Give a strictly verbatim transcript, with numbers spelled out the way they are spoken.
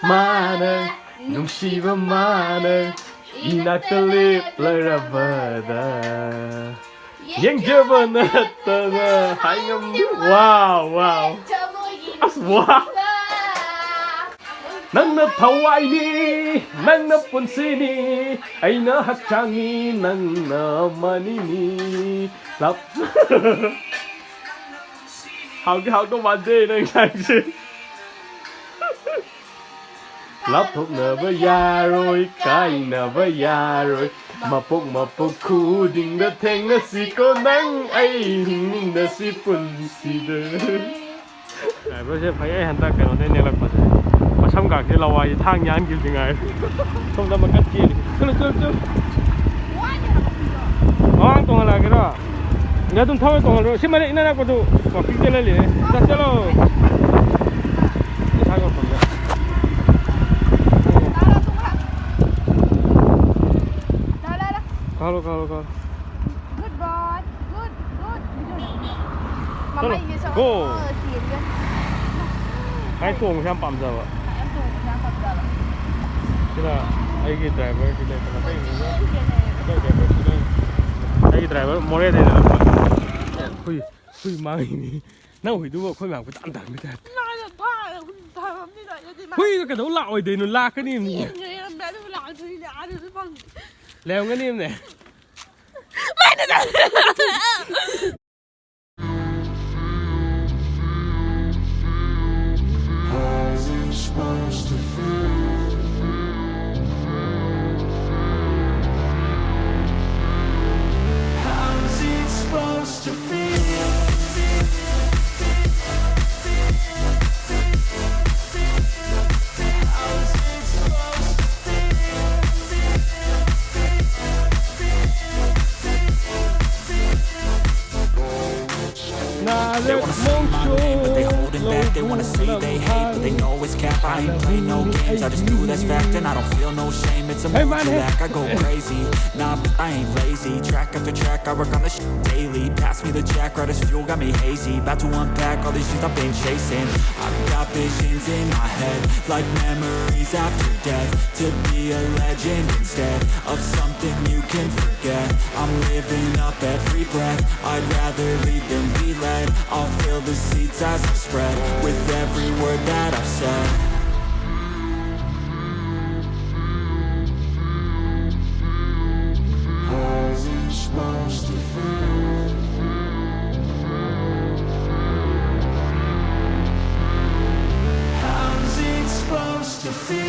ꯃꯥꯅ, ꯅꯨꯡꯁꯤꯕ ꯃꯥꯅ ꯏꯅꯥꯛꯇ ꯂꯦꯞꯂꯔꯕꯗ ꯌꯦꯡꯖꯕ ꯅꯠꯇꯅ ꯍꯥꯏꯉꯝꯗꯦ꯫ ꯋꯥꯎ, ꯋꯥꯎ꯫ ꯑꯁ, ꯋꯥ꯫ ꯅꯪꯅ ꯊꯋꯥꯏꯅꯤ, ꯅꯪꯅ ꯄꯨꯟꯁꯤꯅꯤ, ꯑꯩꯅ ꯍꯛꯆꯥꯡꯅꯤ, ꯅꯪꯅ ꯃꯅꯤꯅꯤ꯫ ꯂꯞ꯫ ꯍꯥꯎꯗꯤ ꯍꯥꯎꯗꯧ ꯃꯥꯟꯗꯦ ꯅꯪ ꯏꯟꯁꯥꯡꯁꯦ꯫ ꯂꯥꯞꯊꯣꯛꯅꯕ ꯌꯥꯔꯣꯏ, ꯀꯥꯏꯅꯕ ꯌꯥꯔꯣꯏ, ꯃꯄꯣꯛ ꯃꯄꯣꯛ ꯈꯨꯗꯤꯡꯗ ꯊꯦꯡꯅꯁꯤꯀꯣ ꯅꯪ ꯑꯩ ꯍꯤꯡꯃꯤꯟꯅꯁꯤ ꯄꯨꯟꯁꯤꯗ꯫ ꯗ꯭ꯔꯥꯏꯚꯔꯁꯦ ꯐꯩ, ꯑꯩ ꯍꯟꯗꯛ ꯀꯩꯅꯣꯗꯩ ꯅꯦꯛꯂꯛꯄꯁꯦ꯫ ꯃꯁꯝ ꯀꯥꯛꯁꯦ ꯂꯋꯥꯏꯁꯦ ꯊꯥꯡ ꯌꯥꯟꯈꯤꯕꯗꯤ ꯉꯥꯏꯔꯦ꯫ ꯁꯣꯝꯗ ꯑꯃ ꯀꯟꯅ ꯆꯦꯜꯂꯤ꯫ ꯆꯠꯂꯨ, ꯆꯠꯂꯨ, ꯆꯠꯂꯨ꯫ ꯃꯃꯥꯡ ꯇꯣꯡꯍꯜꯂꯛꯑꯒꯦꯔꯣ? ꯌꯥ, ꯑꯗꯨꯝ ꯊꯧꯔ ꯇꯣꯡꯍꯜꯂꯣ꯫ ꯁꯤ ꯃꯅꯤꯡ ꯏꯅꯛ ꯅꯛꯄꯗꯨ ꯋꯥꯛꯀꯤꯡ ꯆꯦꯜꯍꯜꯂꯤꯅꯦ꯫ ꯆꯠ-, ꯆꯠꯂꯣ꯫ ꯏꯁꯥꯒꯤ ꯃꯐꯝꯗ꯫ ꯀꯥꯈꯠꯂꯣ, ꯀꯥꯈꯠꯂꯣ, ꯀꯥꯈꯠꯂꯣ꯫ Good boy, good, good. ꯃꯃꯩꯒꯤ ꯁꯔꯨꯛ꯫ Go. ꯑꯣ, ꯁꯤꯔꯦ꯫ ꯍꯥꯏ ꯇꯣꯡꯕꯁꯦ ꯌꯥꯝ ꯄꯥꯝꯖꯕ꯫ ꯌꯥꯝ ꯇꯣꯡꯕꯁꯦ ꯌꯥꯝ ꯄꯥꯝꯖꯕ꯫ ꯁꯤꯅ ꯑꯩꯒꯤ ꯗ꯭ꯔꯥꯏꯚꯔꯁꯤ ꯂꯩꯇꯅ ꯑꯇꯩ ꯃꯤꯅ, ꯑꯇꯩ ꯗ꯭ꯔꯥꯏꯚꯔꯁꯤ ꯂꯩ꯫ ꯑꯩꯒꯤ ꯗ꯭ꯔꯥꯏꯚꯔ ꯃꯣꯔꯦꯗꯩꯅ ꯍꯨꯏ, ꯍꯨꯏ ꯃꯥꯡꯉꯤꯅꯤ꯫ ꯅꯪ ꯍꯨꯏꯗꯨꯕꯨ ꯑꯩꯈꯣꯏ ꯃꯌꯥꯝ ꯀꯣꯏꯇꯥꯟ ꯇꯥꯟꯕ ꯇꯥꯏꯞꯇ꯫ ꯃꯥꯅ ꯐꯥꯔꯒ ꯍꯨꯏ ꯐꯥꯔꯝꯅꯤꯅ ꯑꯗꯨꯗꯤ ꯃꯥ ꯍꯨꯏꯗꯣ ꯀꯩꯗꯧ ꯂꯥꯛꯑꯣꯏꯗꯣꯏꯅꯣ? ꯂꯥꯛꯀꯅꯤ꯫ ꯆꯦꯟꯈ꯭ꯔꯦ, ꯑꯗꯨ ꯂꯥꯛꯇꯣꯏꯅꯦ, ꯑꯗꯨꯁꯨ ꯐꯪꯗꯦ꯫ ꯂꯩꯔꯝꯒꯅꯤꯅꯦ꯫ ꯃꯥꯏꯅ ꯇꯥꯟ-, How's it supposed to feel? How's it supposed to feel? I ain't play no games, I just do that's fact. And I don't feel no shame, it's a mood you lack. I go crazy, nah, I ain't lazy. Track after track, I work on the shit daily. Pass me the jack, right as fuel, got me hazy. About to unpack all these things I've been chasing. I've got visions in my head, like memories after death. To be a legend instead of something you can forget. I'm living up every breath, I'd rather lead than be led. I'll fill the seats as I spread with every word that I've said. How's it supposed to feel? How's it supposed to feel?